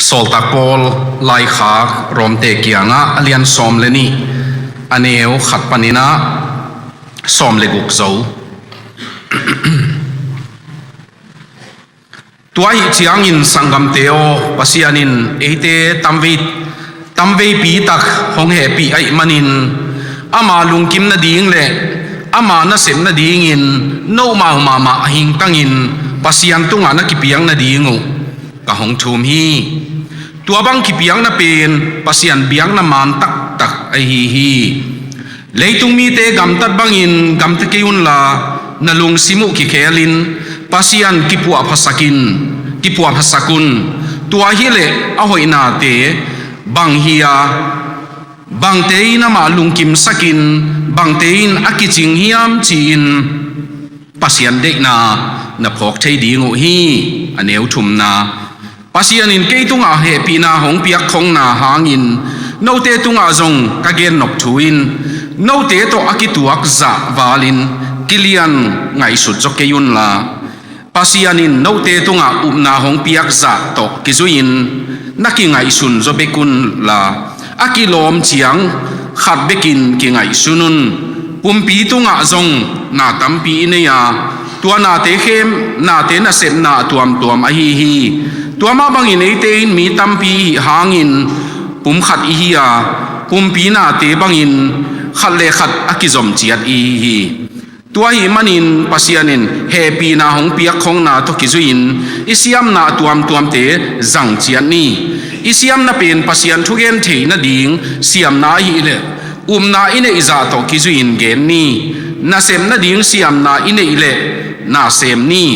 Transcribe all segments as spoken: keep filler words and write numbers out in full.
Sawltak Paul laikhak Romte kiangah a lian sawm le nih, a neu khat panin ah sawm le guk zo. Tua ahih ciangin sanggamte aw, Pasian in eite tamvei, tamveipi tak hong hehpih ahih manin, ama lungkim nading le ama nasep nadingin nomau mahmah a hingtangin Pasian tungah na kipiak nading uh ka hong thum hi. Tua bang kipiakna pen Pasian biakna man taktak ahi hi. Leitung mite gamtat bangin gamta kei unla, na lungsim uh kikhelin Pasian kipuahphasakin, kipuahphasak un. Tua hileh a hoihnate bang hi a, bangte in amah lungkimsakin, bangte in a kicing hiam ci-in Pasian deihna na phawk thei ding uh hi. A neu thumna, Pasian in kei tungah hehpihna hong piak khongna hangin note tungah zong ka gennop thu in, note tawh a kituak zah valin kilian ngaihsut zaw kei unla, Pasian in note tungah upna hong piak zah tawh kizui-in na kingaihsun zaw bek unla, a kilawm ciang khat bekin kingaihsun un. Pumpi tungah zong na tampi i nei a, tua nate khem, nate nasepna a tuamtuam ahi hi. Tua mah bangin eite in mi tampi i hih hangin pum khat i hi a, pumpi nate bangin khat le khat a kizom ciat i hi hi. Tua ahih manin Pasian in hehpihna hong piak khongna tawh kizui-in i siamna a tuamtuamte zang ciat ni. I siamna pen Pasian thugen theih nading siamna ahih leh upna i neih zah tawh kizui-in gen ni. Nasep nading siamna i neih leh nasem ni.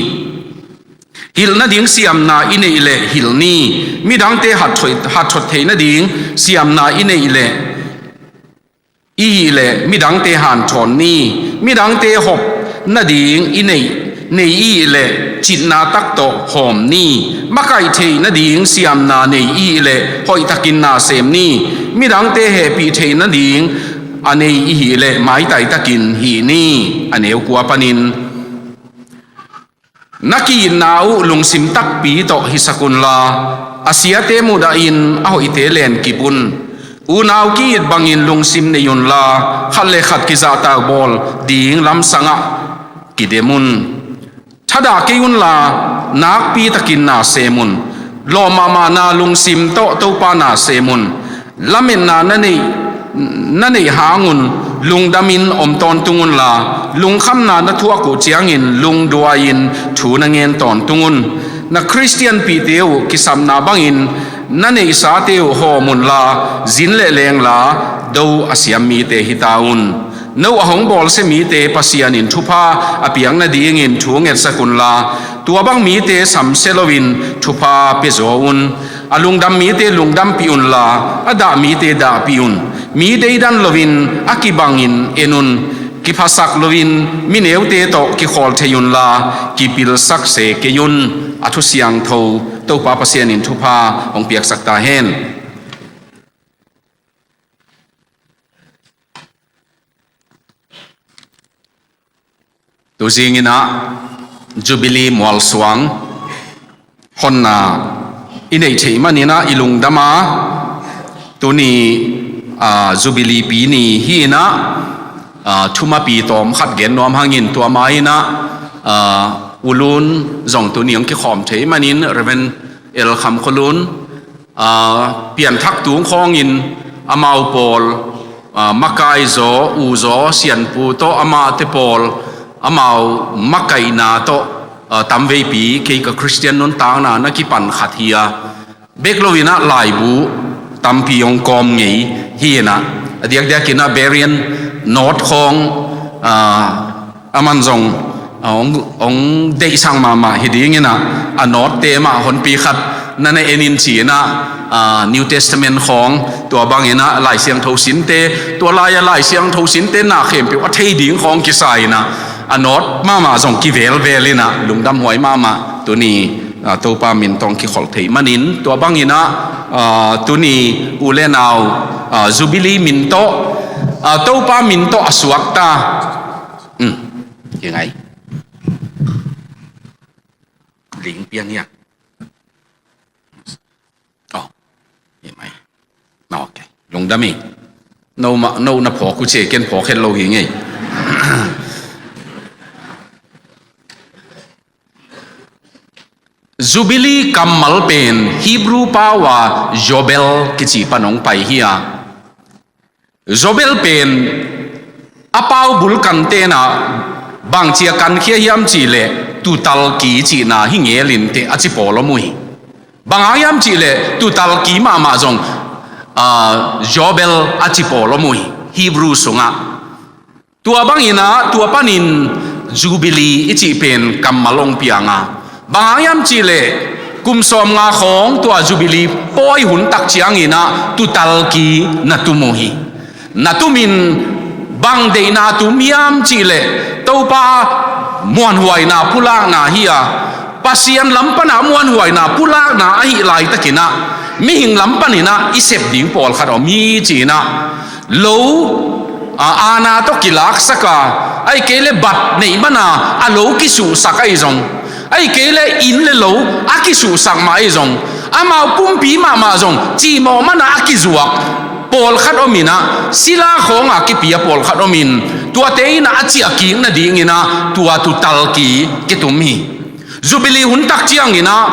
Hilh nading siamna i neih leh hilh ni. Midangte hatthot, hatthot theih nading siamna i neih leh i hih leh midangte hanthawn ni. Midangte hop nading i neih, nei i hih leh citna tak tawh hawm ni. Makaih theih nading siamna nei i hih leh hoihtakin nasem ni. Midangte hehpih theih nading a nei i hih leh maitai takin hih ni. A neu kua panin, na ki-itna uh lungsim takpi tawh hisak unla, a siate mudahin a hoihte lenkip un. Unau ki-it bangin lungsim nei unla, khat le khat kizahtak bawl ding lamsangah kidem un. Thadah kei unla, nakpi takin nasem un. Lawh mahmahna lungsim tawh Topa nasem un. Lametna na neih, na neih hangun lungdamin om tawntung unla, lungkhamna na thuak uh ciangin lungduai-in thu na ngen tawntung un. Na Khristianpihte uh kisapna bangin na neihsate uh hawm unla, zin le lengla do a siam mite hi ta un. No a hong bawlsia mite Pasian in thupha a piak nadingin thu ngetsak unla, tua bang mite samsia loin thupha pia zaw un. A lungdam mite lungdampih unla, a dah mite dahpih un. Mi deidan loin a kibangin en un. Kiphasak loin mi neute tawh kikhawl thei unla, kipilsak se kei un. A thu siangtho Topa Pasian in thupha hong piaksak ta hen. Tuzing in ah Jubilee mualsuang honna i neih theih manin ah i lungdam a, tuni, aa, Jubilee pi ni hi in ah, aa, thumapi tawm khat gen nuam hangin tua ma in ah, aa, U Lun zong tuni hong kikhawm theih manin Reverend L Kham Khua Lun, aa, pianthak tung khawngin amau pawl, aa, makaizaw, uzaw, sianpu tawh amahte pawl, amau makaihna tawh, aa, tamveipi kei ka Khristian nuntakna na kipan khat hi a, bek loin ah laibu tampi hong kawm ngei hi in ah, a diakdiakin ah Berean note khawng, aa, aman zong, a, hong, hong deihsak mahmah hi dingin ah, a note-te mah honpi khat na na en in ci in ah, a, New Testament khawng, tua bangin ah Lai Siangtho sinte, tua lai-a Lai Siangtho sinte na khempeuh a thei ding khawng kisa in ah, a note mahmah zong kivelvel in ah lungdamhuai mahmah. Tuni, a, Topa min tawh hong kikholh theih manin, tua bangin ah, a, tuni u le nau, a, Jubilee min tawh, a, Topa min tawh a suakta. Um, hi ngai. Ling pian hiak. Oh, Lungdam hi. No mah, no na phawk uh ci e, ken phawk het lo hi ngei. Jubilee kammal pen Hebrew pau a Jobel kici pan hong pai hi a, Jobel pen a pau bul kan tenah bangci a kankhia hiam cihleh tuutalki cihna hi ngelin teh a ci pawl om uh hi. Bang hang hiam cihleh tuutalki mahmah zong, aa, Jobel a ci pawl om uh hi Hebrew sungah. Tua bangin ah, tua panin Jubilee i cih pen kammal hong piang a. Bang hang hiam cihleh kum sawmnga khawng tua Jubilee pawi hun tak ciangin ah tuutalki na tum uh hi. Na tumin bang deihna tum hiam cihleh Topa muanhuaina pulakna hi a, Pasian lam pana muanhuaina pulakna ahih laitakin ah mihing lam panin ah i sep ding pawlkhat om hi ci-in ah lo, a, aana tawh kilaksak a, ahih kei leh bat neih mana a lo kisuhsak ahi zong, ahih kei leh inn le lo a kisuhsak mah ahi zong, amau pumpi mahmah zong cimawh mana a kizuak pawlkhat om in ah, sila khawng a kipia pawlkhat om in, tuate in ah a ciahkik nadingin ah tua tuutalki kitum hi. Jubilee hun tak ciangin ah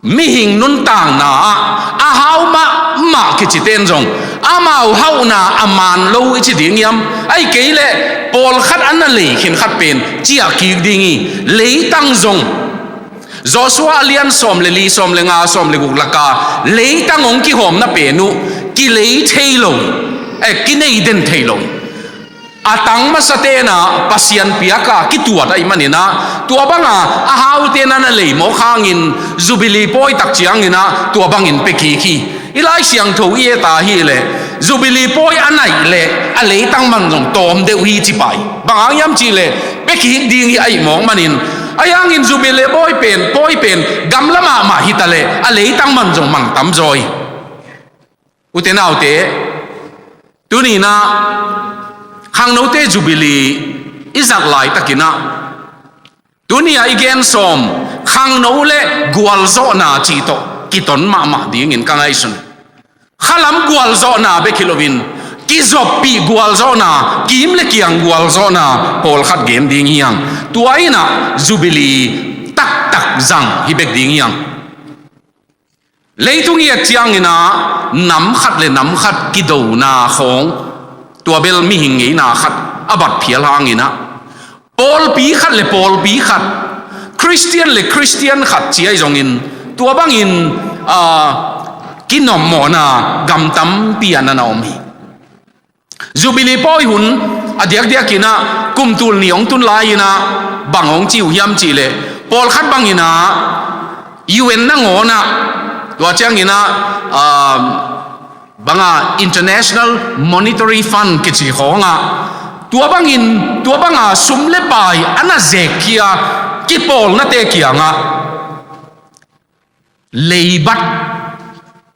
mihing nuntakna ah a hau mahmah kicite in zong amau hauhna a maan lo i ci ding hiam? Ahih kei leh pawlkhat a na lei khin khat pen ciahkik ding hi. Leitang zong Joshua a lian sawm le li, sawm le nga, sawm le guk laka leitang hong kihawmna pen uh kilei thei lo, eh, kinei den thei lo. A tang masa tenah Pasian piaka kituat ahih manin ah, tua banga a haute na na leimawk hangin Jubilee pawi tak ciangin ah tua bangin pia kik hi. I Lai Siangtho i et a hileh Jubilee pawi a naih leh a leitang man zong tawm deuh hi ci pai. Bang hang hiam cihleh pia kik ding hi ahih mawk manin, ahi hangin Jubilee pawi pen, pawi pen gamla mahmah hi taleh a leitang man zong mang tamzaw hi. Ute naute, tuni-in ah khangnote Jubilee i zat laitakin ah, tuni-a i gen sawm khangno le gualzawhna cih tawh kiton mahmah dingin ka ngaihsun. Khalam gualzawhna bek hi loin kizoppih gualzawhna, kim le kiang gualzawhna pawlkhat gen ding hi hang. Tua in ah Jubilee taktak zang hi bek ding hi hang. Leitung i et ciangin ah nam khat le nam khat kidona khawng, tua bel mihing ngeina khat a bat phial hangin ah, pawlpi khat le pawlpi khat, Khristian le Khristian khat ci ahi zongin, tua bangin, aa, kinawmmawhna gam tampi ah na na om hi. Jubilee pawi hun a diakdiakin ah kum tul nih hong tun lai-in ah bang hong ci uh hiam cihleh, pawlkhat bangin ah U N nangawn ah, tua ciangin ah, um, banga International Monetary Fund kici khawng ah, tua bangin, tua banga sum le pai a na zekkhia kipawlnate kiangah leibat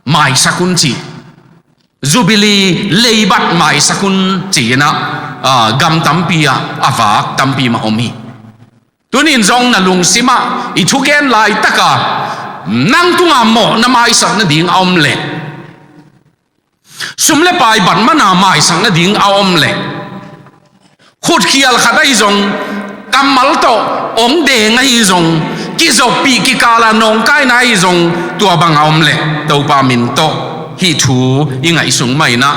maisak un ci, Jubilee leibat maisak un ci-in ah, aa, gam tampi ah a vak tampi mah om hi. Tuni-in zong na lungsim ah i thugen laitaka nang tunga mawhna maisak nading a om leh, sum le pai bat mana maisak nading a om leh, khutkhial khat ahi zong, kammal tawh hong deng ahi zong, kizoppih kikala nawngkaina ahi zong, tua bang a om leh Topa min tawh hih thu i ngaih sung mah in ah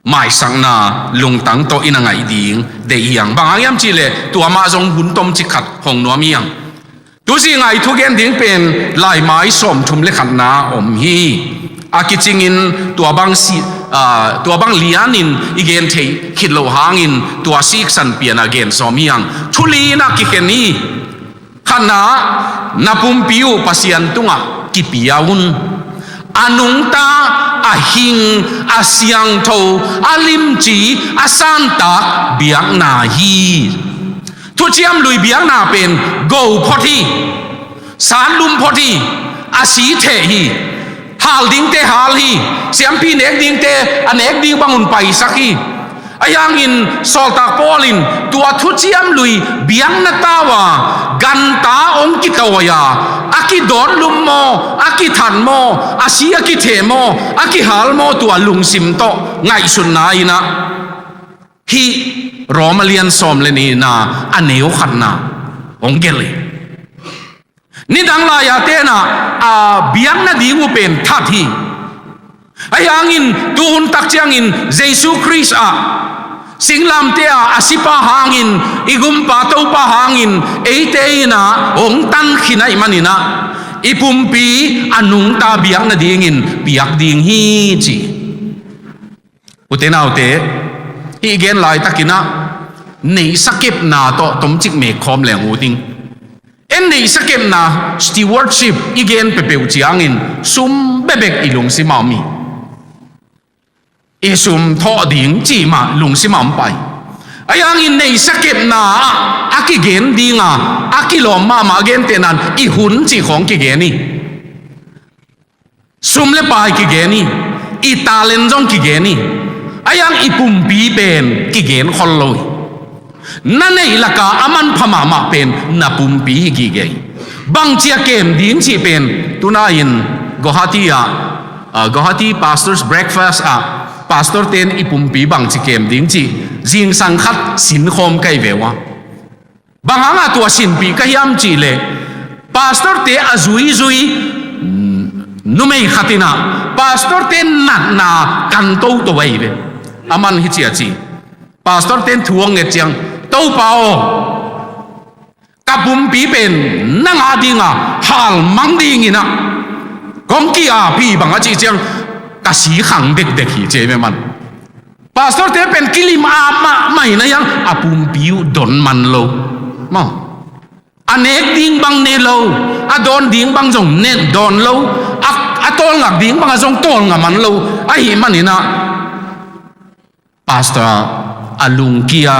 maisakna lungtang tawh i na ngaih ding deih hi hang. Bang hang hiam cihleh tua mah zong hun tomcik khat hong nuam hi hang. Tuzing a i thugen ding pen laimai sawmthum le khatna om hi. A kicingin tua bang si, aa, tua bang lianin i gen theih khit loh hangin tua siksan pian a gen sawm hi hang. Thu li-in a kikhen hi. Khatna, na pumpi uh Pasian tungah kipia un. A nungta, a hing, a siangtho, a limci, a santak biakna hi. Thuciam Lui biakna pen go phot hi, san lum phot hi, a si theh hi, hal dingte hal hi, siampi nek dingte a nek ding bangun paisak hi. Ahi hangin Sawltak Paul in tua thuciam lui biakna tau a ganta hong kitawi a, a kidawt lum maw, a kithat maw, a si a kitheh maw, a kihal maw, tua lungsim tawh ngaihsutna in ah hih Roma lian sawm le nihna a neu khatna hong gelh hi. Nidang lai-a tenah a biak nading uh pen that hi. Ahi hangin tuhun tak ciangin Jesu Khrist ah singlamteh a a sipa hangin, i gumpa Topa hangin eite in ah hong tankhin ahih manin ah i pumpi a nungta biak nadingin piak ding hi ci. Ute naute, hih gen laitakin ah neihsa kepna tawh tomcik mek khawm leng ut ing. En neihsa kepna, stewardship i gen peuhpeuh ciangin sum bekbek i lungsim ah om hi. I sum thawh ding cih mah lungsim ah om pah hi. Ahi hangin neihsa kepna ah a kigen ding a, a kilawm mahmah gentehna in i hun cih khawng kigen hi. Sum le pai kigen hi, i talent zong kigen hi. Ahi hang i pumpi pen kigen khol lo hi. Na neih lakah a manpha mahmah pen na pumpi hi gige hi. Bangci a kem ding cih pen tuna-in Guwahati ah, ah, Guwahati Pastors Breakfast ah pastor ten i pumpi bangci kem ding cih zingsang khat sinkhawm ka hi ve uh a. Bang hangah tua sinpih ka hiam cih leh, pastorte a zuizui, mm, numei khat in ah pastorte natna kan toto ahi ve. Aman hih ci a ci. Pastorte in thu hong nget ciang, "Topa aw, ka pumpi pen nang a dinga halmang dingin ah kong ki-ap hi," bang a cih ciang, "Ka si khang dekdek hi," ci ahi ve aman. Pastorte pen kilim ap mahmah in ah hiang a pumpi uh don man lo. Maw. A nek ding bang ne lo, a dawn ding bang zong ne dawn lo, a, a tawlngak ding bang a zong tawlnga man lo. Ahih manin ah pastor a lungkia,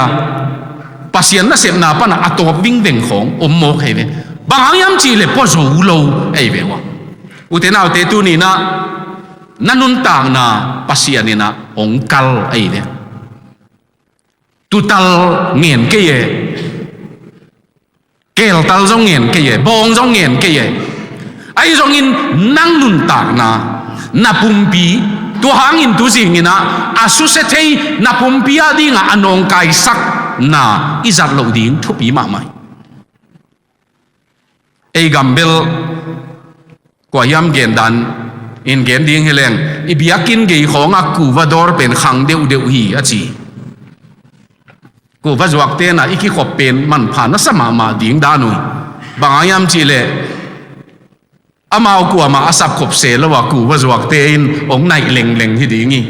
Pasian nasepna panah a tawp vingveng khawng om mawk ahi ve. Bang hang hiam cih leh pua zo lo ahi ve uh a. Ute naute, tuni-in ah na nuntakna Pasian in ah hong kal ahi ve. Tutal ngen kei e, keltal zong ngen kei e, bawng zong ngen kei e. Ahi zongin nang nuntakna, na pumpi, tua hangin tuzingin ah a susia thei na pumpi a dingah a nawngkaisakna i zat loh ding thupi mahmah hi. Ei gam bel kua hiam gen dan in gen ding hi leng, i biakinn gei khawngah kuva dawr pen khang deuhdeuh hi a ci. Kuva zuakte in ah i kikhop pen manpha nasa mahmah ding dan uh hi. Bang hang hiam cih leh amau kuamah a sapkhop se lo a, kuva zuakte in hong naih lengleng hi ding hi.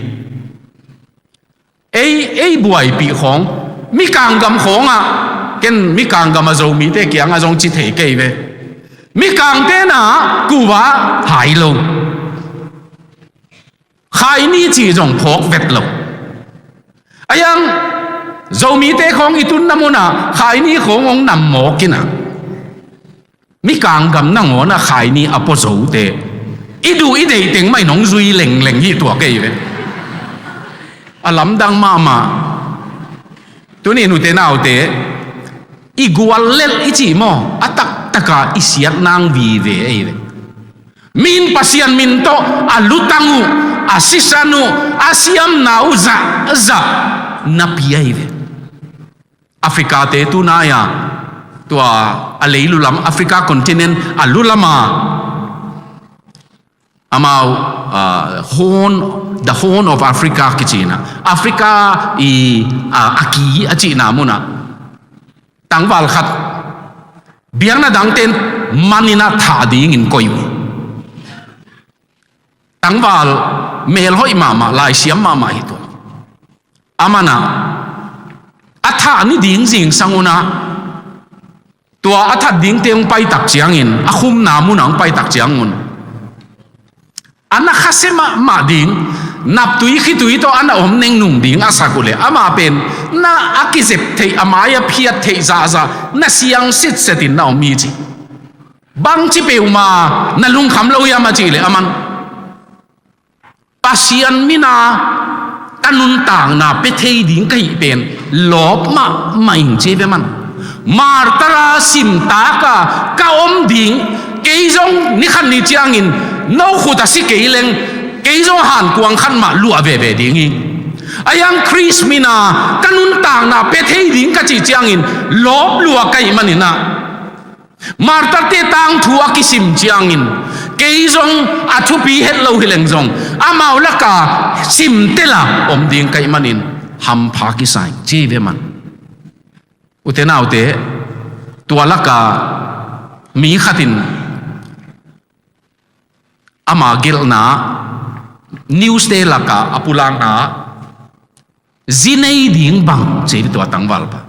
Ei, ei buaipih khawng, mikang gam khawngah, ken mikang gam a Zomite kiangah zong ci thei kei ve. Mikangte in ah kuva hai lo. Khaini cih zong phawk vet lo. Ahi hang Zomite khawng i tunna munah khaini khawng hong nam mawk in ah, mikang gam nangawnah khaini a pua zote i duh i deih teng mah in hong zui lengleng hi tuak ahi ve. A lamdang mahmah. Tuni-in ute naute, i guallelh i cih maw, a taktaka i siat nang vive ahi ve. Mi in Pasian min tawh a lutang uh, a sisan uh, a siamna uh zahzah napi ahi ve. Africa-te tunai-a, tua a leilu lam, Africa continent a lu lama amau, ah, Horn, the Horn of Africa kici-in ah, Africa i, ah, a ki a cihna munah tangval khat biakna dangte in man in ah thah dingin koih uh. Tangval melhoih mahmah, laisiam mahmah hi tua. Aman ah a thah ni ding zingsang un ah, tua a that dingte hong paitak ciangin, a khumna munah hong paitak ciangun, a na khasia mahmah ding, naptui khitui tawh a na om nengnung ding a sak uhleh, amah pen na a kizep theih, a mai a phiat theih zahzah na siang sitsetin na om hi ci. Bangci peuhmah na lungkham lo hiam a cihleh, aman Pasian mina ka nuntakna pia thei ding ka hih pen lawp mahmah ing ci ve man. Martar a simtak a ka om ding, kei zong ni khat ni ciangin no khut a si kei leng, kei zong hankuang khat mah luah veve ding hi. A hiang Khrist min a ka nuntakna pia thei ding ka cih ciangin lawp lua ka hih manin ah, martarte tangthu a kisim ciangin kei zong a thupi het lo hi leng zong amau laka simtel a om ding ka hih manin hampha kisa ing ci ve man. Ute naute, tua laka mi khatin ama gelhna newste laka a pulakna, zi nei ding bang ci tua tangvalpa.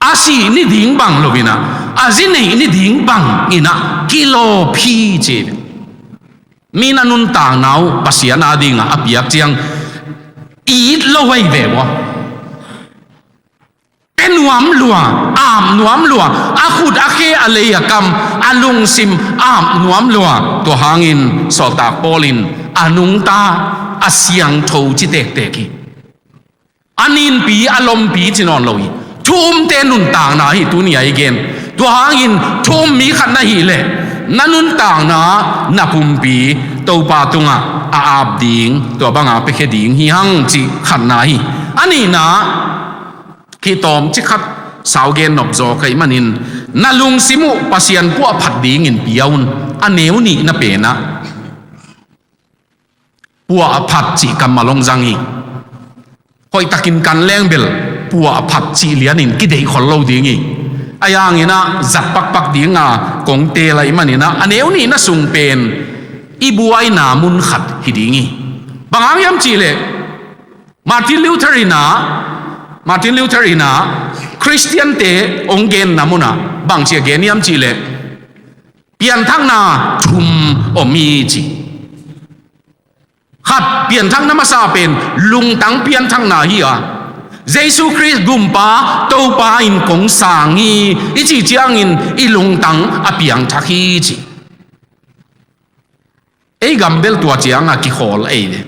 A sih ni ding bang lo in ah, a zi neih ni ding bang in ah kilawp hi ci. Mi na nuntakna uh Pasian a dingah a piak ciang it lo ahi ve ua. Pe nuam lua, ap nuam lua, a khut a khe a lei a kam, a lungsim ap nuam lua. Tua hangin sawltak Paul in a nungta, a siangtho ci tektek hi. A ninpi, a lompi ci nawn lo hi. Thu umte nuntakna hi tuni a i gen. Tua hangin thu um mi khat na hih leh na nuntakna, na pumpi Topa tungah a ap ding, tua banga piakhia ding hi hang cih khatna hi. A nihna, khi tawmcik khat sau gen nop zaw ka hih manin, na lungsim uh Pasian puahphat dingin pia un. A neu nihna pen ah, puahphat cih kammal hong zang hi. Hoihtakin kan leng bel puahphat cih lianin kideih khol lo ding hi. A hiangin ah zat pakpak dinga kong teel ahih manin ah, a neu nihna sung pen i buaina mun khat hi ding hi. Bang hang hiam cih leh, Martin Luther in ah, Martin Luther in ah, Khristiante hong genna munah bangci a gen hiam cih leh, pianthakna thum om hi ci. Khat, pianthakna masa pen lungtang pianthakna hi a, Jesu Khrist Gumpa Topa in kong sang hi i cih ciangin i lungtang a piangthak hi ci. Ei gam bel tua cianga kikhawl ei ve.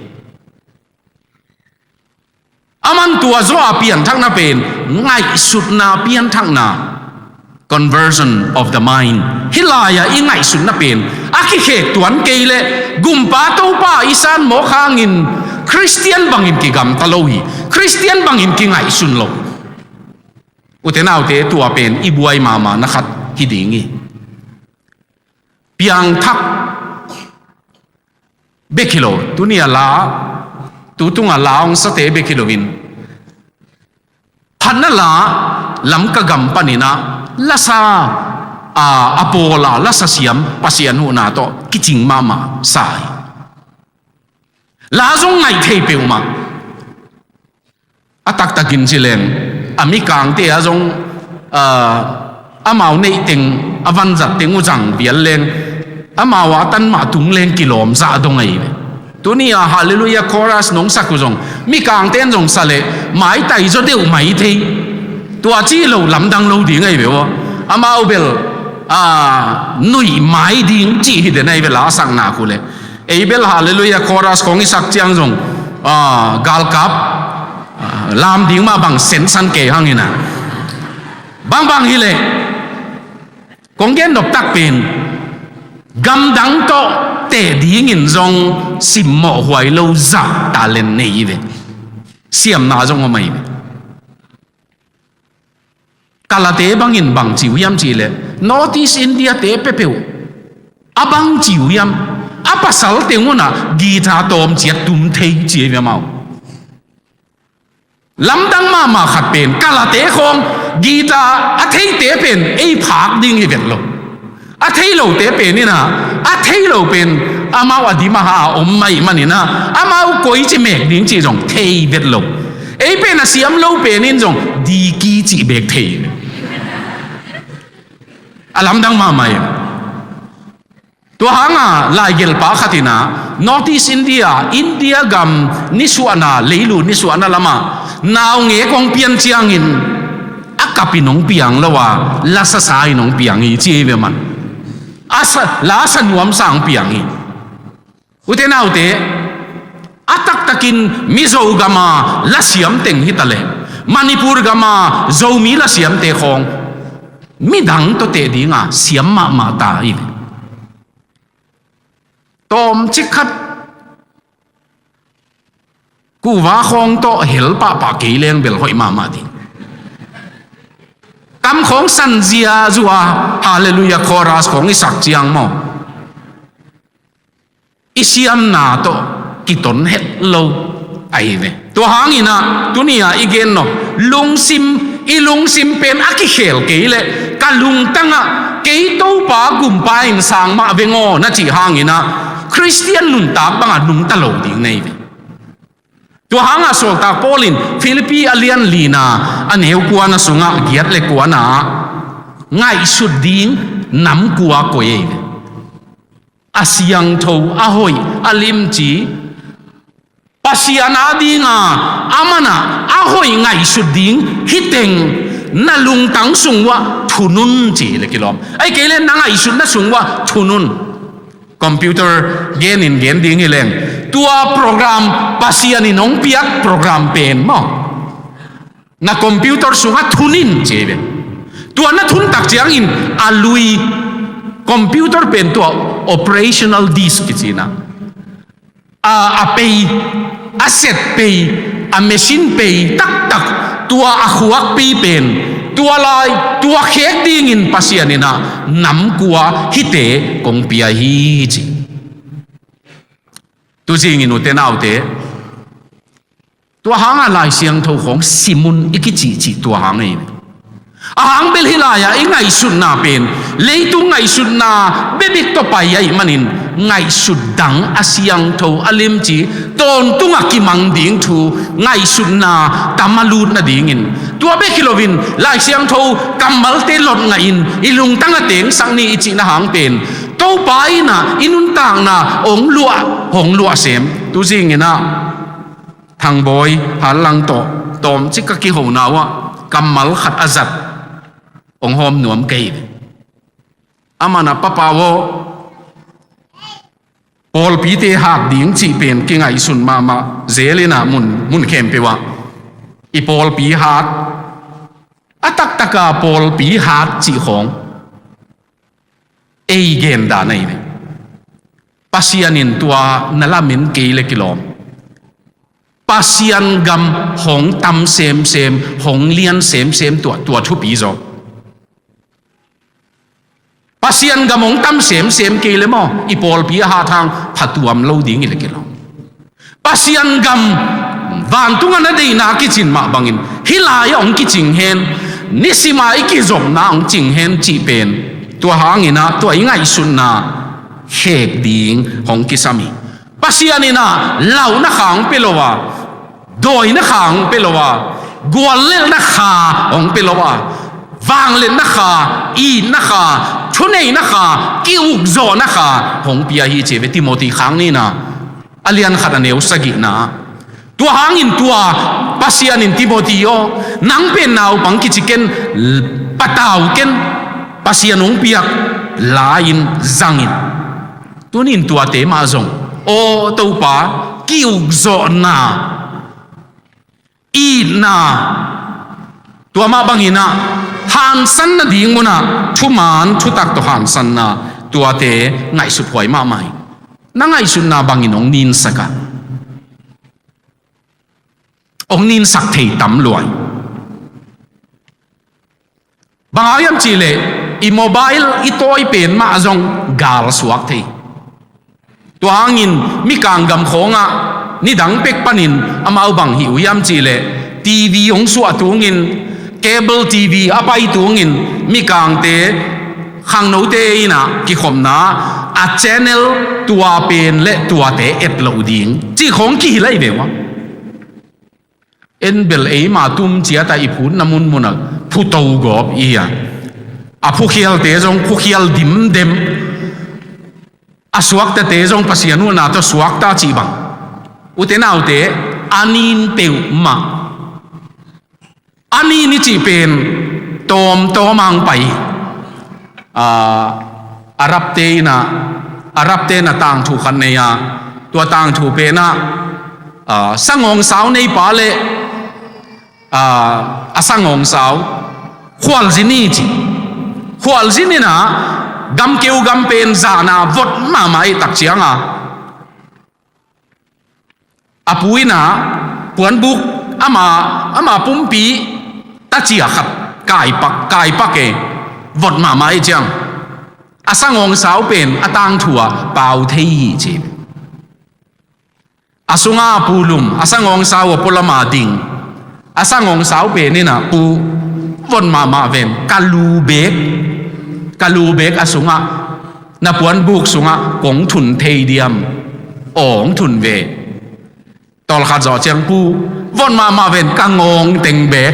A man tua zaw a pianthakna pen ngaihsutna pianthakna, conversion of the mind. Hih lai-ah i ngaihsutna pen a kikhek tuan kei leh Gumpa Topa i san mawk hangin Khristian bangin kigamta lo hi. Khristian bangin kingaihsun lo. Ute naute, tua pen i buai mahmahna khat hi ding hi. Piangthak bek hi lo, tuni a la, tu tunga la hong sate bek hi loin, phatna la Lamka gam panin ah lasa, a, a pawl a lasa siam Pasian huhna tawh kicing mahmah sa hi. La zong ngaih thei peuhmah. A taktakin ci leng, a mikangte ah zong, ah, amau neih teng, a vanzat teng uh zang vial leng, amau a tan mah tung leng kilawm zah dong ahi ve. Tuni a Hallelujah Chorus nong sak uh zong, mikangte in zong sa leh maitai zaw deuh mai thei. Tua ci lo lamdang lo ding ahi ve aw. Amau bel, ah, nuih mai ding ci hi den ahi ve la a sak nak uh leh. Ei bel Hallelujah Chorus kong i sak ciang zong, ah, galkap, ah, lam ding mah bang sensan kei hang hi na. Bangbang hi leh kong gen nop tak pen gamdang tawh teh dingin zong simmawh huai lo zah talent nei hi ve. Siamna zong om ahi ve. Kalate bangin bang ci uh hiam cih leh, North East India te peuhpeuh a bang ci uh hiam, a pasal teng un ah guitar tawm ciat tum thei ci hi ve amau. Lamdang mahmah khat pen, Kalate khawng guitar a theite pen ei phak ding hi vet lo. A thei lote pen in ah, a thei lo pen amau a dim a ha a om mah ahih manin ah, amau koici mek ding cih zong thei vet lo. Ei pen a siam lo pen in zong diki cih bek thei. A lamdang mahmah hi. Tua hanga laigelhpa khat in ah, North East India, India gam nisuahna, leilu nisuahna lamah naungek hong pian ciangin a kapin hong piang lo a, lasasa in hong piang hi ci hi ve man. A sa, lasa nuamsa hong piang hi. Ute naute, A taktakin Mizo gama lasiam teng hi ta leh, Manipur gama Zomi lasiamte khawng midang tawh teh dinga siam mahmah ta hi. Tawmcik khat kuva khawng tawh hel pahpah kei leng bel hoih mahmah ding. Kam khawng sanzia zua, Hallelujah chorus khawng i sak ciang maw, i siamna tawh kiton het lo ahi ve. Tua hangin ah tuni-a i gen nop, lungsim, i lungsim pen a kikhel kei leh ka lungtangah kei Topa gumpa in sang mah veng aw na cih hangin ah Khristian nuntak bangah nungta lo ding nei ve. Tua hangah sawltak Paul in Philippi a lian lina a neu kuana sungah giat le kuana ah ngaihsut ding nam kua koi ei ve. A siangtho, a hoih, a limci, Pasian a dinga a manah a hoih ngaihsut ding hi teng na lungtang sung uah thun un ci le kilawm. Ahi kei le na ngaihsutna sung uah thun un. Computer gen in gen ding hi leng, tua program, Pasian in hong piak program pen maw, na computer sungah thun in ci ve. Tua na thun tak ciangin a lui, computer pen tua operational disk kici na, a, a pei, a set pei, a machine pei taktak, tua a khuak pei pen, tua lai, tua khek dingin Pasian in ah nam kua hihte kong pia hi ci. Tuzingin ute naute, tua hangah Lai Siangtho khawng sim un i kicihcih tua hang ei. A hang bel hih lai-ah i ngaihsutna pen leitung ngaihsutna bebek tawh pai ahih manin ngaihsut dang a siangtho a limci tawntungah kimang ding thu ngaihsutna tam a lut nadingin, tua bek hi loin Lai Siangtho kammalte lot ngahin i lungtang a tengsak ni i cihna hang pen Topa in ah i nuntakna hong luah, hong luah sem. Tuzingin ah Thangbawi Hanlang tawh tawmcik ka kihona uah kammal khat a zat hong hawm nuam kei. Aman ah papa aw, pawlpite hat ding cih pen kingaihsun mahmah zel in ah mun, mun khempeuh ah i pawlpi hat, a taktaka pawlpi hat cih khawng ei gen dan ahi ve. Pasian in tua na lamen kei le kilawm. Pasian gam hong tam semsem, hong lian semsem tua, tua thupi zaw. Pasian gam hong tam semsem kei le maw, i pawlpi a hat hang phatuam lo ding hi le kilawm. Pasian gam vantungah na deihna kicin mah bangin hih lai-ah hong kicing hen, nisima i kizopna hong cing hen cih pen tua hangin ah tua i ngaihsutna khek ding hong kisam hi. Pasian in ah lauhna kha hong pia lo a, dawina kha hong pia lo a, guallelhna kha hong pia lo a, vangliatna kha, itna kha, thuneihna kha, ki-ukzawhna kha hong pia hi ci ve. Timoti khang nihna a lian khat a neu sagihna. Tua hangin tua Pasian in Timoti aw, nang pen naupang kici ken, patau ken, Pasian hong piak la-in zangin. Tunin tuate mah zong, aw Topa, ki-ukzawhna, itna, tua mah bangin ah hansan nading munah thuman thutak tawh hansanna, tuate ngaihsut huai mahmah hi. Na ngaihsutna bangin hong ninsak a, hong ninsak thei tam lua hi. Bang hang hiam cihleh i mobile i tawi pen mah zong gal suak thei. Tua hangin mikang gam khawngah nidang pek panin amau bang hih uh hiam cihleh T V hong suah tungin, cable T V a pai tungin mikangte, khangnote in ah kikhopna a channel tua pen le tuate et loh ding cih khawng kihilh ahi ve ua. En bel eima tum ciatah i phutna munmunah phuto gawp i hi a, a phukhialte zong phukhial dimdem, a suaktate zong Pasian huhna tawh suakta cih bang. Ute naute, a nin peuhmah, a nin i cih pen tawmtawm ang pai. Aa, Arabte in ah, Arabte in ah tangthu khat nei a, tua tangthu pen ah ah, sangawngsau neipa le, ah, a sangawngsau khualzin hi ci. Khualzin in ah gamkeu gam pen zahna vot mahmah ahih tak ciang a, a pu in ah puanbuk ama, ama pumpi tacia khat kaipak, kaipak e, vot mahmah ahih ciang a sangawngsau pen a tangthu ah pau thei hi ci. A sungah a pu lum, a sangawngsau a pualam ah ding. A sangawngsau pen in ah, "Pu, vot mahmah ven, ka lu beek, ka lu beek a sungah na puanbuk sungah kong thun thei diam? Aw, hong thun ve." Tawlkhat zawh ciang, "Pu, vot mahmah ven, ka ngawng teng beek."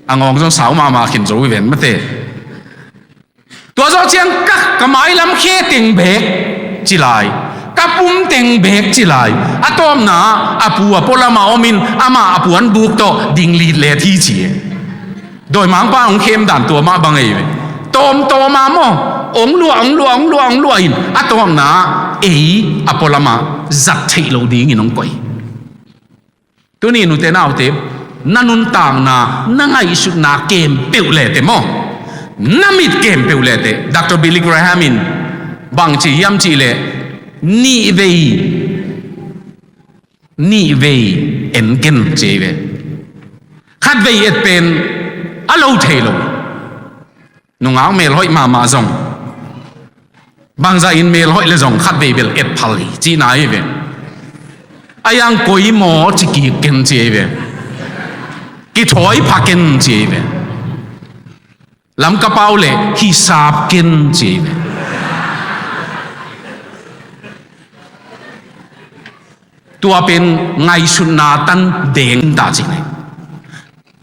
A ngawng zong sau mahmah khin zo hi ven mate. Tua zawh ciang ka, ka mailam khe teng beek ci lai, ka pum teng beek ci lai. A tawpna a pu a pualam ah om in amah a puanbuk tawh ding litlet hi ci e. Dawimangpa hong khem dan tua mah bang ei ve. Tawmtawm a maw, hong luah, hong luah, hong luah, hong luah in a tawpna ei a pualam ah zat theih lo dingin hong koih. Tuni nute naute, na nuntakna, na ngaihsutna kem peuh leteh maw, na mit kem peuh leteh, Doctor Billy Graham in bang ci hiam cih leh, nihvei, nihvei en ken ci ei ve. Khatvei et pen a lo thei lo. Nungak melhoih mahmah zong, bangzah in melhoih le zong khatvei bel et phal hi cihna hi ve. A yang koi maw ci kik ken ci ei ve. Kithawi pha ken ci ei ve. Lamka pau le hisap ken ci ei ve. Tua pen ngaihsutna tan deng ta cih nei.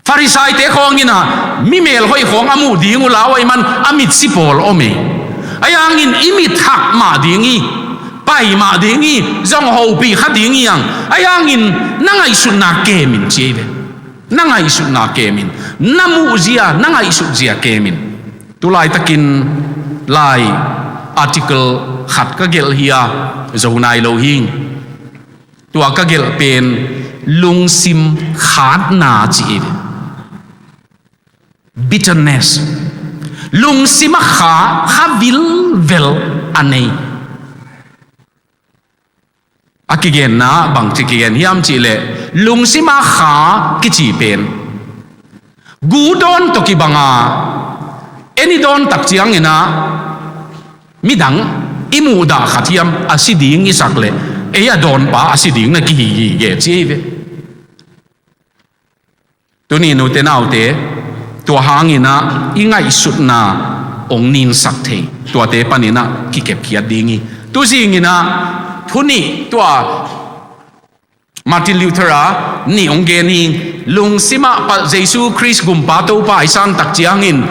Farisaite khawng in ah mi melhoih khawng a muh ding uh lau ahih man a mitsi pawl om e. Ahi hangin i mit hak mah ding hi, pai mah ding hi, zong hopih kha ding hi hang. Ahi hangin na ngaihsutna kem in ci ei ve. Na ngaihsutna kem in, na muhzia, na ngaihsutzia kem in. Tulaitakin lai article khat ka gelh hi a, zo nai lo hi. Tua ka gelh pen lungsim khatna ci hi. Bitterness. Lungsim a kha, kha vilvel a nei. A kigenna bangci kigen hiam cih leh, lungsim a kha kici pen gu dawn tawh kibang a, en i dawn tak ciangin ah midang i muhdah khat hiam a si ding i sak leh, ei a dawnpa a si ding na kihi gige ci hi ve. Tuni nute naute, tua hangin ah i ngaihsutna hong ninsak thei, tuate panin ah kikepkhiat ding hi. Tuzingin ah thu nih tua Martin Luther a nih hong gen hi. Lungsim ah pa Jesu Khrist Gumpa Topa i san tak ciangin,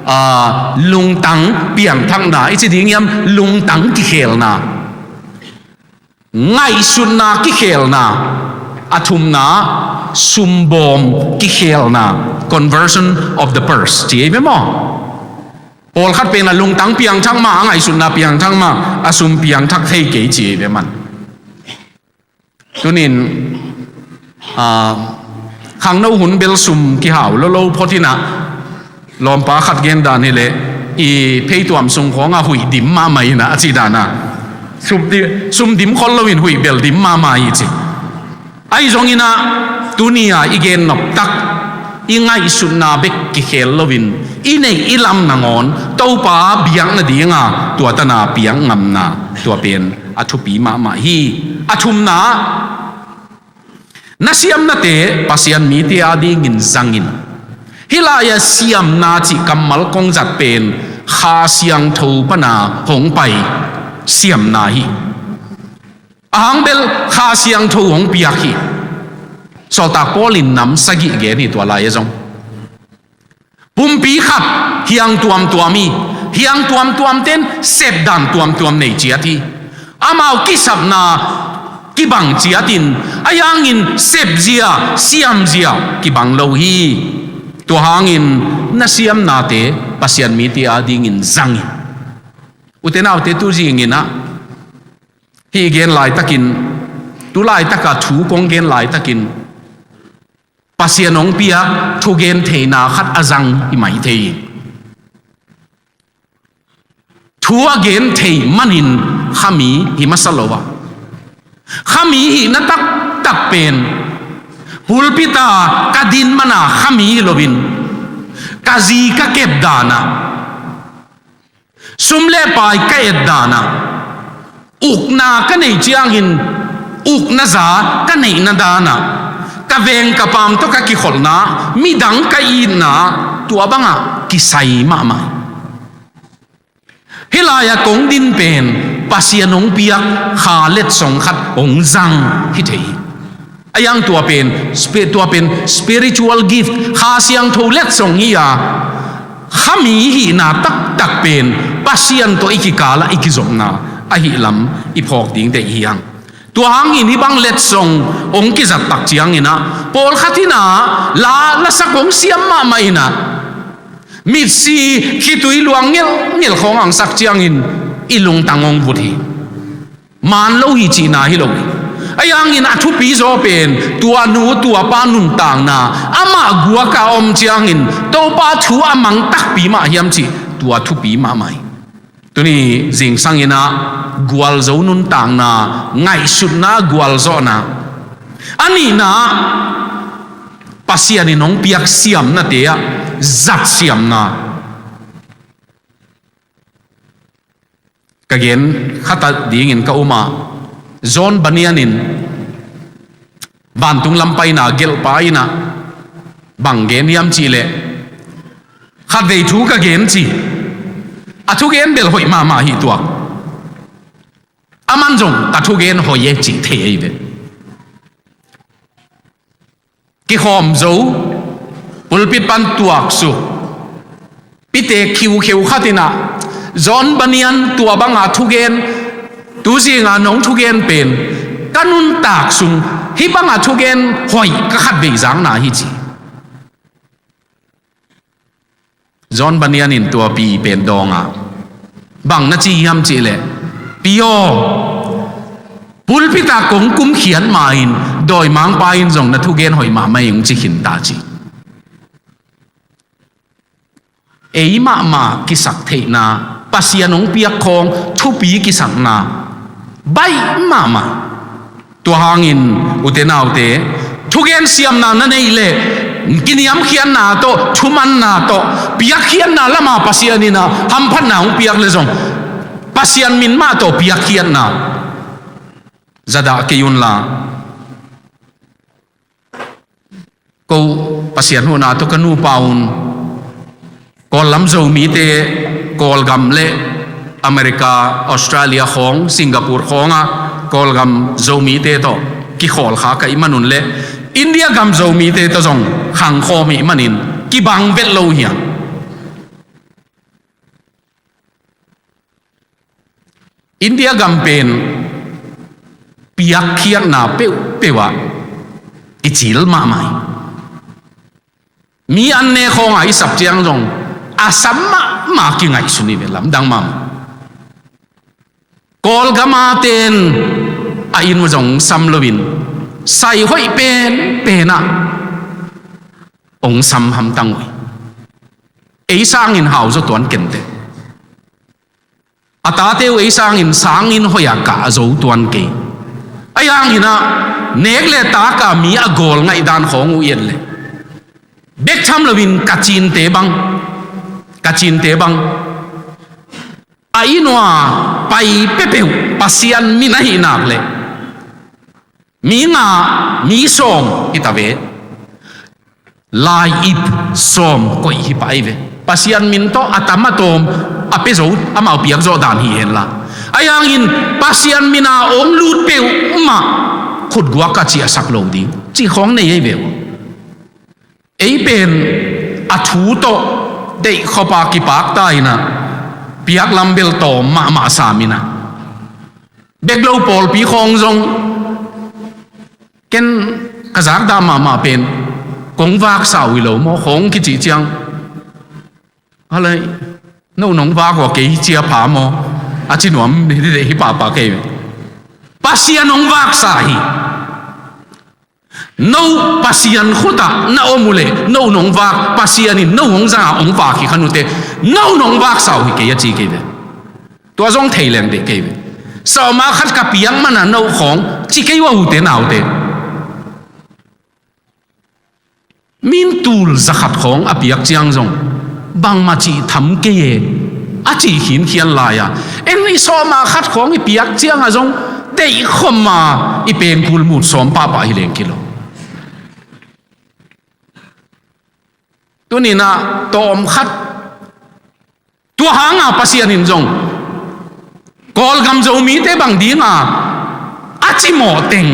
ah, lungtang piangthakna i ci ding hiam, lungtang kikhelna, ngaihsutna kikhelna, a thumna sumbawm kikhelna, conversion of the purse ci ei ve maw? Pawlkhat pen a lungtang piangthak mah, a ngaihsutna piangthak mah, a sum piangthak thei kei ci ei ve man. Tunin, ah, khangno hun bel sum kihau lolo phot in ah, lawmpa khat gen dan hi leh, i pheituam sung khawng ah huih dim mahmah in ah a ci dan a, sum di-, sum dim khol loin huih bel dim mahmah hi ci. Ahi zongin ah tuni a i gen noptak, i ngaihsutna bek kikhel loin i neih i lam nangawn Topa biak nadinga tua tana piak ngamna, tua pen a thupi mahmah hi. A thumna, na siamnate Pasian mite adingin zangin. Hih lai-ah siamna cih kammal kong zat pen Kha Siangtho pana hong pai siamna hi. A hang bel Kha Siangtho hong piak hi. Sawltak Paul in nam sagih gen hi tua lai-ah zong. Pumpi khat hiang tuamtuam hi. Hiang tuamtuamte in sepdan tuamtuam nei ciat hi. Amau kisapna kibang ciatin, ahi hangin sepzia, siamzia kibang lo hi. Tua hangin na siamnate Pasian mite adingin zangin. Ute naute, tuzingin ah hih gen laitakin tu laitaka thu kong gen laitakin Pasian hong piak thugen theihna khat a zang hi mai thei hi. Thu a gen thei manin khami hi masa lo a, khami hihna taktak pen pulpita ka din mana khami hi loin ka zi ka kep dana, sum le pai ka et dana, ukna ka neih ciangin ukna za ka neihna dana, ka veng ka paam tawh ka kikholhna, midang ka itna, tua banga kisai mahmah. Hih lai-a kong din pen Pasian hong piak kha letsong khat hong zang hi thei hi. A yang tua pen, spi-, tua pen spiritual gift, Kha Siangtho letsong hi a, khami hihna taktak pen Pasian tawh i kikala i kizopna ahi lam i phawk ding deih hi hang. Tua hangin hih bang letsong hong kizat tak ciangin ah, pawlkhat in ah la, lasak hong siam mahmah in ah, mitsi khitui luang ngelngel khawng hong sak ciangin i lungtang hong vut hi. Maan lo hi cihna hi lo hi. Ahi hangin a thupi zaw pen tua nu tua pa nuntakna, amah guaka a om ciangin Topa thu a mang takpi mah hiam cih tua thupi mahmah hi. Tuni zingsang in ah gualzo nuntakna, ngaihsutna gualzawhna, a nihna Pasian in hong piak siamnate ah zat siamna. Ka gen khat a dingin ka um a, John Bunyan in vantung lam paina gelhpa in ah bang gen hiam cih leh, khatvei thu ka gen ci, a thugen bel hoih mahmah hi tuak. Aman zong ka thugen hoih e cih thei ahi ve. Kikhawm zo, pulpit pan tuaksuk, pitek khiukheu khat in ah John Bunyan tua banga thugen, tu zinga nong thugen pen ka nuntak sung hih banga thugen hoih ka khatvei zakna hi ci. John Bunyan in tua pi pen dawng a, bang na ci hiam cih leh, "Pi aw, pulpit ah kong kumkhiat ma-in dawimangpa in zong na thugen hoih mahmah ing," ci khin ta ci. Ei mahmah kisaktheihna, Pasian hong piak khawng thupi kisakna baih mahmah. Tua hangin, ute naute, thugen siamna na neih leh, kiniamkhiatna tawh, thumanna tawh, piakkhiatna lama Pasian in ah hamphatna hong piak leh zong, Pasian min mah tawh piakkhiatna zadah kei unla. Ko Pasian huhna tawh ka nupa un Kawllam Zomite, Kawlgam le America, Australia khawng, Singapore khawngah Kawlgam Zomite tawh kikhawl kha ka hih manun le India gam Zomite tawh zong khangkhawm hih manin kibang vet lo hiam? India gam pen piakkhiatna peuhpeuh ah i cil mahmah hi. Mi an ne khawngah i sap ciang zong a sam mahmah kingaihsun hi ve, lamdang mahmah. Kawlgam a ten a inn uh zong sam loin sai hoih penpen ah hong sam hamtang uh hi. Ei sangin hau zaw tuan kenteh. A tate uh ei sangin sanginn hoih ah kah zo tuan kei. Ahi hangin ah nek le taka mi a gawl ngaihdan khawng uh i et leh, bek tham loin Kachinte bang, Kachinte bang a inn uah pai peuhpeuh Pasian min ahih nak leh mi nga, mi sawm hi ta ve. Lai-ip sawm koih hi pah hi ve. Pasian min tawh a tam a tawm a pia zo, amau piak zawh dan hi henla. Ahi hangin Pasian min a hong lut peuhmah khutguak ka ciahsak lo ding cih khawng nei ahi ve uh. Ei pen a thu tawh deih khop a kipakta in ah piak lam bel tawm mahmah sam in ah, bek lo pawlpi khawng zong ken ka zakdah mahmah pen kong vaksa uh hi lo maw khawng kicih ciang, a lai, no nong vak uh a kei hi cia pha maw, a ci nuam hi, hi, hi pahpah kei ve. Pasian hong vaksa hi. No Pasian khutah na om uh leh no nong vak, Pasian in no hong zangah hong vak hi kha nute. No nong vaksa uh hi kei a ci kei ve. Tua zong thei leng deih kei ve. Sawma khat ka piak mana no khawng ci kei uh a, ute naute. Min tul zakhat khawng a piak ciang zong bangmah cih tham kei e a cih khinkhian lai-a, en i sawma khat khawng i piak ciangah zong deih khawma i pengkul mut sawm pahpah hi leng kilawm. Tuninah tawm khat tua hanga Pasian in zong Kawlgam Zomite bang dinga a cimawh teng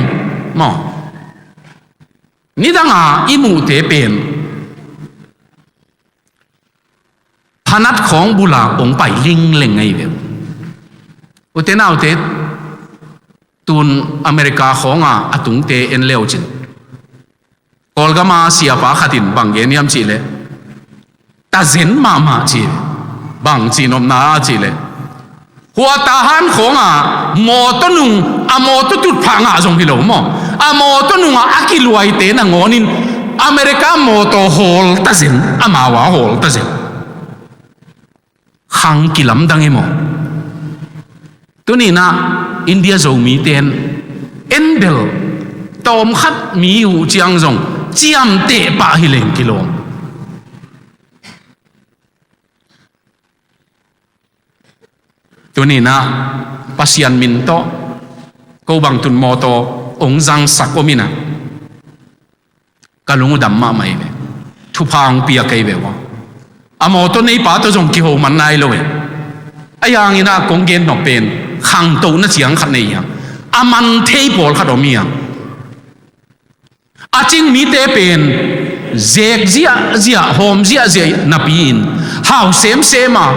maw, nidanga i muhte pen phanat khawng bula hong pai lingleng ahi ve. Ute naute, tun America khawnga a tungte en leucin, Kawlgama siapa khatin bang gen hiam cihleh, tazen mahmah ci. Bang cihnopna a cihleh, hua Tahan khawnga mawtaw nung, a mawtaw tutphah ngah zong hi lo maw, a mawtaw nungah a kiluaite nangawnin America mawtaw hawl tazen, amau a hawl tazen. Khang kilamdang e maw? Tuninah India Zomite en, en bel tawm khat mi uh ciang zong ciamteh pah hi leng kilawm. Tuninah Pasian min tawh ko bang tun mawtaw hong zangsak om inah ka lung uh dam mahmah hi ve. Thupha hong pia kei ve uh a, a mawtaw neipa tawh zong kiho man nai lo e. Ahi hanginah kong gen nop pen khangtohna ciang khat nei hiam? A man thei pawlkhat om hiam? A cing mite pen zek ziahziah, hawm ziahziah napi-in hau semsem a,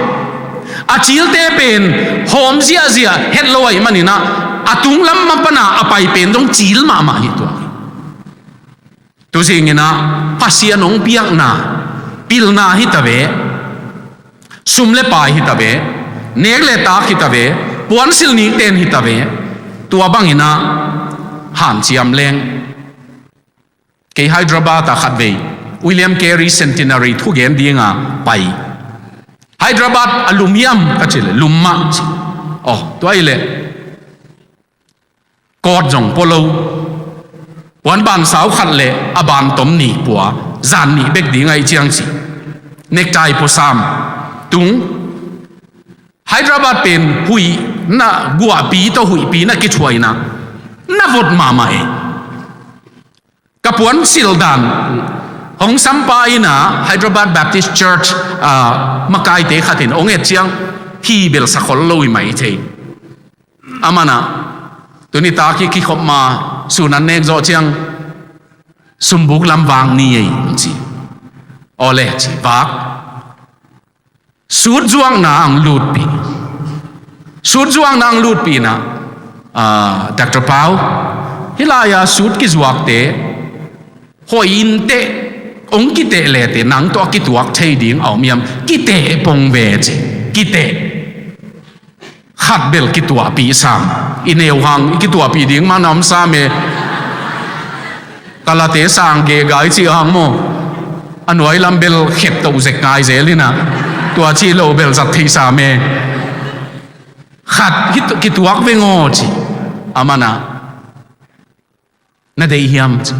a cilte pen hawm ziahziah het lo ahih maninah a tunglam mapana a pai pen zong cil mahmah hi tuak hi. Tuzinginah Pasian hong piakna, pilna hi ta ve, sum le pai hi ta ve, nek le tak hi ta ve, puansilh nikten hi ta ve, tua banginah hanciam leng. Kei Hyderabad ah khatvei William Carey Centenary thugen dinga pai. Hyderabad a lum hiam ka cih leh lum mah ci. Aw, tua ahih leh coat zong pua lo. Puan bansau khat le a bantom nih pua, zan nih bek ding ahih ciang ci. Necktie pua sam tung. Hyderabad pen huih na guahpi tawh huihpi na kithuaina na vot mahmah e. Ka puan silh dan hong sampa inah Hyderabad Baptist Church, ah, makaite khatin hong et ciang hi bel sakhol lo hi mai thei. Amanah tuni tak hi kikhop ma sun an nek zawh ciang sumbuk lam vak ni ei ci. Awle ci vak. Sut zuakna ang lutpih. Sut zuakna ang lutpih na, ah, Doctor Pau, hih lai-a sut kizuakte hoih inteh, hong kiteh lete nang tawh a kituak thei ding a om hiam? Kiteh pong ve ci. Kiteh. Khat bel kituahpih sam. I neu hang i kituahpih ding man a om sam e. Kalate sang gegai cih hang maw, a nuai lam bel khet toh zek ngai zel inah, tua cih lo bel zat thei sam e. Khat hih kituak veng aw ci. Amanah na deih hiam ci.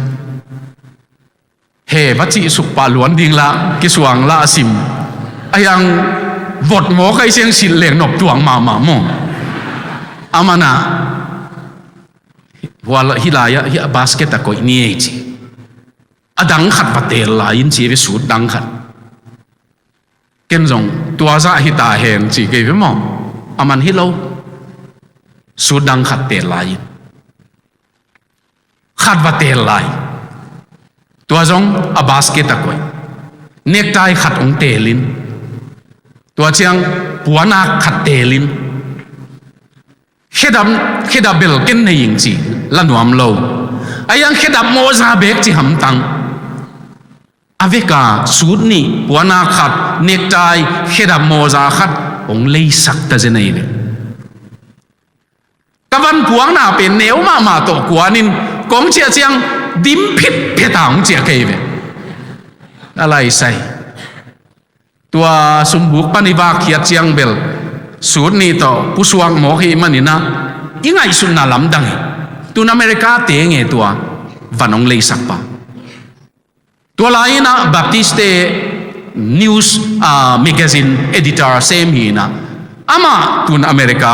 He va cih suk pah luan ding lah kisuang lah a sim. A hiang vot maw kai siang silh leng nop tuang mahmah maw. Amanah hua hih lai-ah hih a basket a koih ni ei ci. A dang khat va teel lai in ci ve, sut dang khat. Ken zong tua zah hi ta hen ci kei ve maw. A man hi lo. Sut dang khat teel lai in. Khat va teel lai. Tua zong a basket a koih. Necktie khat hong teel in. Tua ciang puanak khat teel in. Khedap, khedap bel ken nei ing ci la nuam lo. A hiang khedap mawza bek ci hamtang. A veka sut nih, puanak khat, necktie, khedap mawza khat hong leisak ta zen ei ve. Ka van puakna pen neu mahmah tawh kuanin kong ciah ciang dim phitphet a hong ciah kei ve. A laisai. Tua sumbuk pan i vak khiat ciang bel sut nih tawh pusuak mawk hi maninah i ngaihsutna lamdang hi. Tun America te nge tua van hong leisak pa. Tua lai-inah Baptist te news, ah, magazine editor sem hi inah amah tun America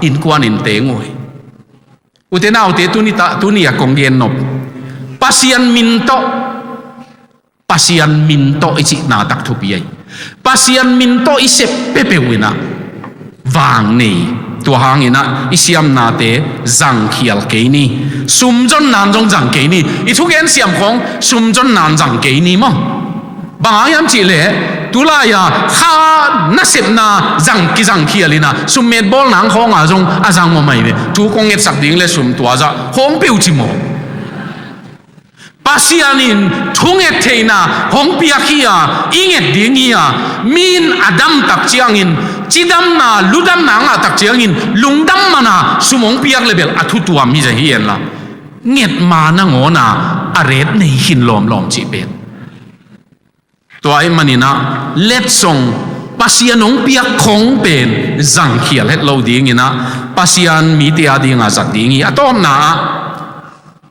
innkuan in teng uh hi. Ute naute tuni ta, tuni a kong gen nop Pasian min tawh Pasian min tawh i cihna tak thupi ahi. Pasian min tawh i sep peuhpeuh inah vang nei. Tua hanginah i siamnate zangkhial kei ni. Sum zon nan zong zang kei ni. I thugen siam khawng sum zon nan zang kei ni maw? Bang hang hiam cihleh tulai-a kha nasepna zang kizangkhial inah summet bawl nang khawnga zong a zang maw mai ve. Thu kong ngetsak ding le sum tua zah khawng peuh ci maw? Pasian in thunget theihna hong piak hi a, i nget ding hi a, mi in a dam tak ciangin cidamna ludamna ngah tak ciangin lungdam mana sum hong piak le bel a thutuam hi zah hi enla, nget ma nangawna a ret nei khin lawmlawm cih pen. Tua ahih maninah letsong Pasian hong piak khong pen zangkhial het lo dinginah Pasian mite a dinga zat ding hi. A tawpna ah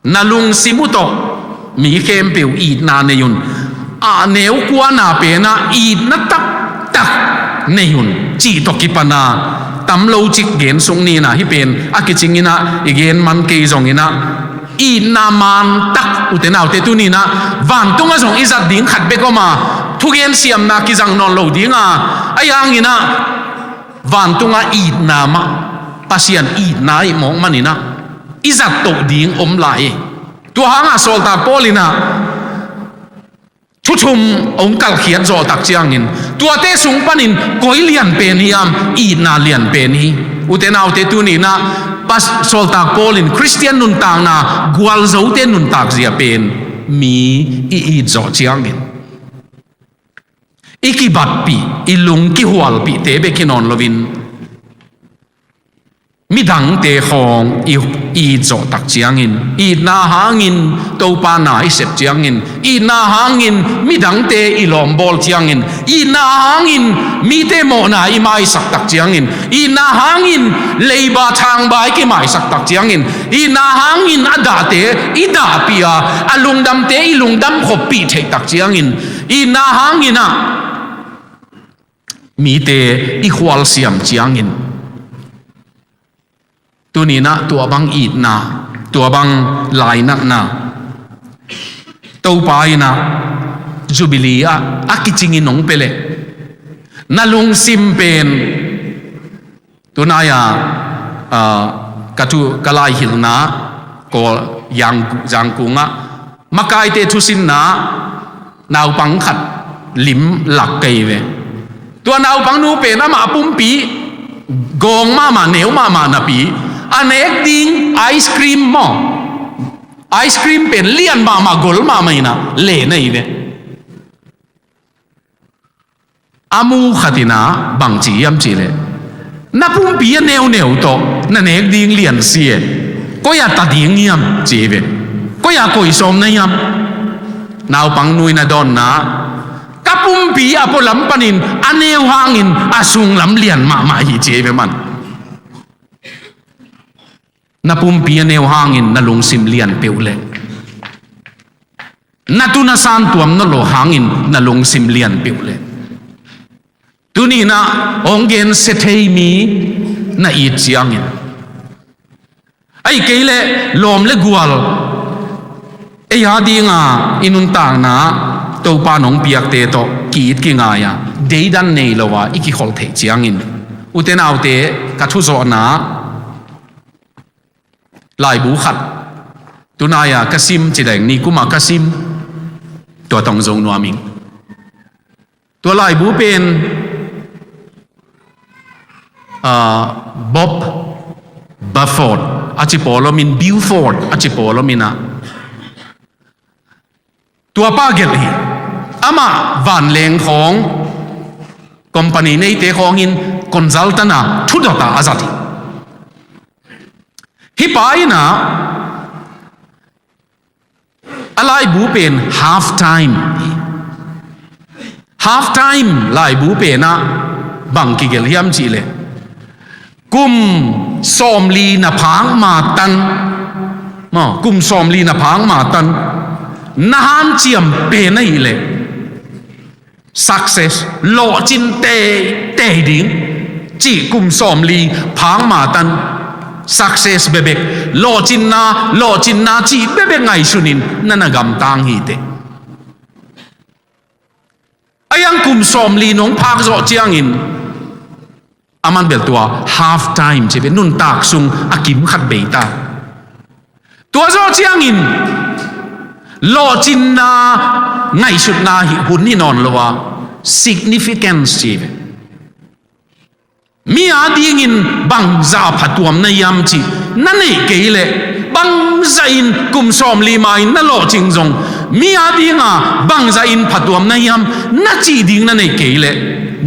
na lungsim uh tawh mi khempeuh itna nei un. A neu kuana penah itna taktak nei un cih tawh kipana tam lo cik gen sung ninah hih pen a kicinginah i gen man kei zonginah itna mantak ute naute tuninah vantungah zong i zat ding khat bek om a, thugen siamna kizang nawn lo dinga, a yanginah vantungah itna mah Pasian itna ih mawk maninah i zat toh ding om lai. Tua hangah sawltak Paul inah thuthum hong kalkhiat zawh tak ciangin tuate sung panin koi lian pen hiam? Itna lian pen hi. Ute naute tuninah pas sawltak Paul in Khristian nuntakna gualzote nuntakzia pen mi i it zawh ciangin i kibatpih i lung kihualpihte bek hi nawn loin midangte khawng i, i it zawh tak ciangin, itna hangin Topa na i sep ciangin, itna hangin midangte i lawmbawl ciangin, itna hangin mite mawhna i maisak tak ciangin, itna hangin leiba thangba i kimaisak tak ciangin, itna hangin a dahte i dahpih a, a lungdamte i lungdam khoppih theih tak ciangin, itna hanginah mite i khualsiam ciangin tuninah tua bang itna, tua bang lainatna Topa inah Jubilee ah a kicingin hong pia leh na lungsim pen tunai-a, ah, ka thu, ka laihilhna Kawl, Yang, Zangkung ah makaite thusinna naupang khat lim lak kei ve. Tua naupang nu pen amah a pumpi gawng mahmah, neu mahmah napi a nek ding ice cream maw, ice cream pen lian mahmah, gol mahmah inah le nei ve. A mu khat inah bangci hiam cihleh, na pumpi a neuneu tawh na nek ding lian si e, koi-ah ta ding hiam ci ve. Koi-ah koih sawm na hiam? Naupang nu in a dawnna, ka pumpi a pualam panin a neu hangin a sunglam lian mahmah hi ci ve man. Na pumpi a neu hangin na lungsim lian peuh leh, na tuna santuam na lo hangin na lungsim lian peuh leh, tuninah hong gensia thei mi na it ciangin, ahih kei leh lawm le gual ei a dinga i nuntakna Topa nong piakte tawh ki-it kingai-a deidan nei lo-a i kikholh theih ciangin, ute naute, ka thuzawhna laibu khat tunai-a ka sim cideng, nikuma ka sim, tua tawng zo nuam ing. Tua laibu pen, ah, Bob Buford a ci pawlomin, Buford a ci pawlomin ah tua pa gelh hi. Amah vanleng khawng, company neite khawngin consultant a thudot a a zat hi. Hih pa in ah a laibu pen half time. Half time laibu pen ah bang kigelh hiam cih leh, kum sawmli na phak ma tan, maw, kum sawmli na phak ma tan na hanciam pen ahih leh success, lawhcin teitei ding cih, kum sawmli phak ma tan success bekbek, lawhcinna, lawhcinna cih bekbek ngaihsunin na na gamtang hi teh. Ahi hang kum sawmli nong phak zawh ciangin, aman bel tua half time ci ve, nuntak sung a kim khat bei ta. Tua zawh ciangin lawhcinna ngaihsutna hi, hun hi nawn lo a, significance ci ve. Mi a dingin bangzah a phatuam na hiam cih na neih kei leh, bangzah in kum sawmli ma-in na lawhcing zong, mi a dinga bangzah in phatuam na hiam na cih ding na neih kei leh,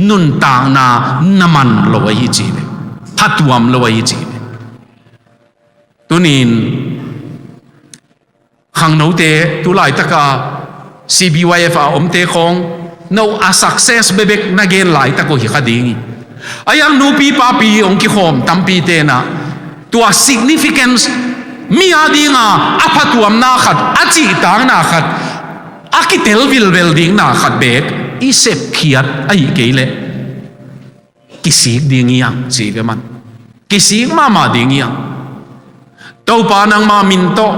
nuntakna na man lo ahi ci ve, phatuam lo ahi ci ve. Tunin khangnote, tu laitaka C B Y F a omte khawng, no a success bekbek na gen laitak uh hi kha ding hi. Ahi hang nupi papi hong kikhawm tampi tenah tua significance, mi a dinga a phatuamna khat, a cihtakna khat, a kitel vilvel dingna khat bek i sepkhiat ahih kei leh, kisik ding hi hang ci ve man. Kisik mahmah ding hi hang. Topa, nangma min tawh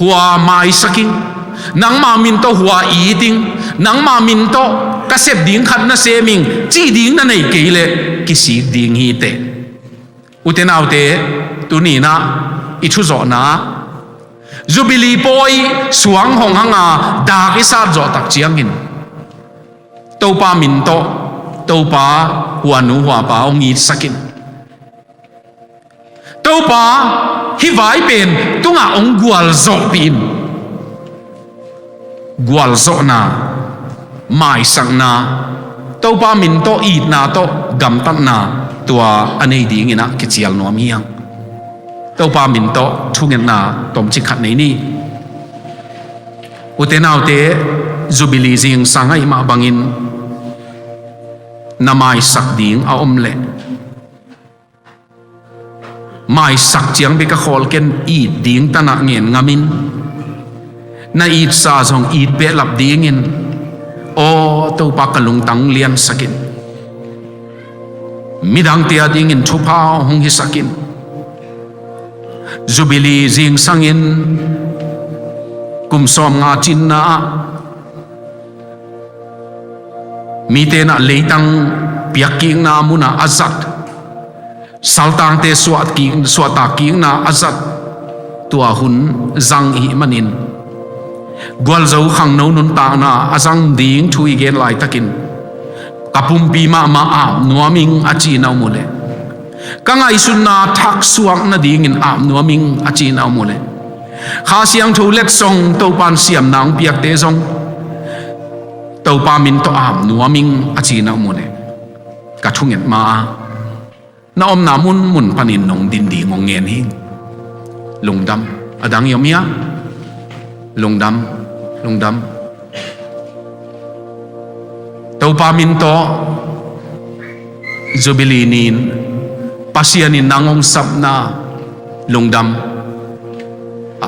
hua maisak ing, nangma min tawh hua it ing, nangma min tawh ka sep ding khat na sem ing cih ding na neih kei leh kisik ding hi teh. Ute naute, tuni-in ah i thuzawhna, Jubilee pawi suang hong hanga dak i sat zawh tak ciangin Topa min tawh, Topa huanu huapa hong itsak in. Topa hih vai pen tungah hong gualzawhpih in. Gualzawhna, maisakna, Topa min tawh itna tawh gamtatna, tua a nei dingin ah kicial nuam hi hang. Topa min tawh thungetna tomcik khat nei ni. Ute naute, Jubilee zingsang ahih mah bangin na maisak ding a om leh, maisak ciang bek a khawl ken, it ding tanah ngen ngam in. Na itsa zong it behlap dingin, aw Topa, ka lungtang liansak in. Midangte a dingin thupha hong hisak in. Jubilee zingsangin kum sawmnga cinna ah mite in ah leitang piakkikna munah a zat, saltangte suahkik, suahtakkikna a zat, tua hun zang ihih manin, gualzo khangno nuntakna a zang ding thu i gen laitakin, ka pumpi mahmah ap nuam ing a ci na om uh leh, ka ngaihsutna thaksuak nadingin ap nuam ing a ci na om uh leh, Kha Siangtho letsong Topan siamna hong piakte zong Topa min tawh ap nuam ing a ci na om uh leh, ka thunget ma-a na omna munmun panin nong din ding hong ngen hi. Lungdam. A dang i om hia? Lungdam, lungdam. Topa min tawh Jubilee ni-in Pasian in nang hong sapna, lungdam. A,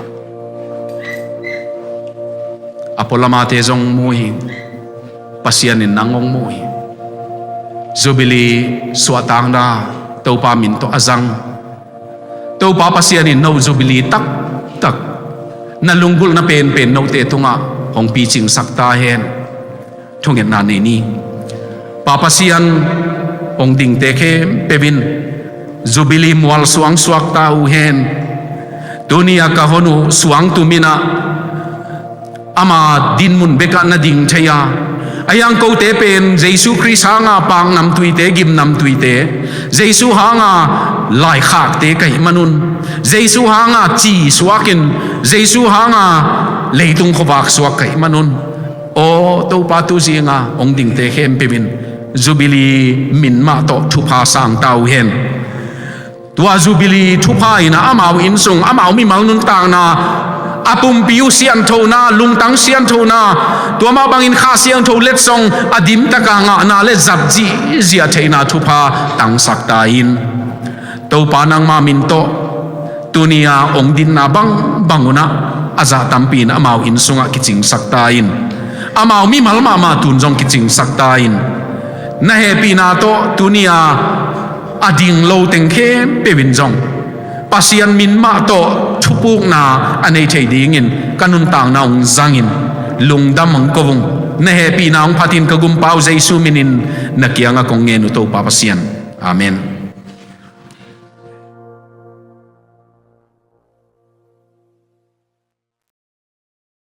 a pualamate zong mu hi. Pasian in nang hong mu hi. Jubilee suahtakna Topa min tawh a zang. Topa Pasian in no Jubilee taktak, na lunggulhna penpen note tungah hong picingsak ta hen. Thungetna nei ni. Pa Pasian, hong dingte khempeuh in Jubilee mual suang suak ta uh hen. Tuni-a ka hon uh suang tum in ah, ama dinmun bekah na ding thei a, a hiang kote pen Jesu Khrist hanga paknamtuite, gimnamtuite, Jesu hanga laikhakte ka hih manun, Jesu hanga ci suakin, Jesu hanga leitung khuavak suak ka hih manun, aw Topa, tu zinga hong dingte khempeuh in Jubilee min mah tawh thupha sang ta uh hen. Tua Jubilee thupha in ah amau innsung, amau mimal nuntakna, a pumpi uh sianthona, lungtang sianthona, tua mah bangin Kha Siangtho letsong a dimtaka ngahna le zat zihziah theihna thupha tangsak ta in. Topa, nangma min tawh tuni-a hong dinna bangbang un ah a zah tampi in amau innsungah kicingsak ta in. Amau mimal mahmah tun zong kicingsak ta in. Na hehpihna tawh tuni-a a ding lo teng khempeuh in zong Pasian min mah tawh thupukna a nei thei dingin ka nuntakna hong zangin, lungdam hong ko ung. Na hehpihna hong phatin ka Gumpa uh Jesu minin na kiangah kong ngen uh, Topa Pasian. Amen.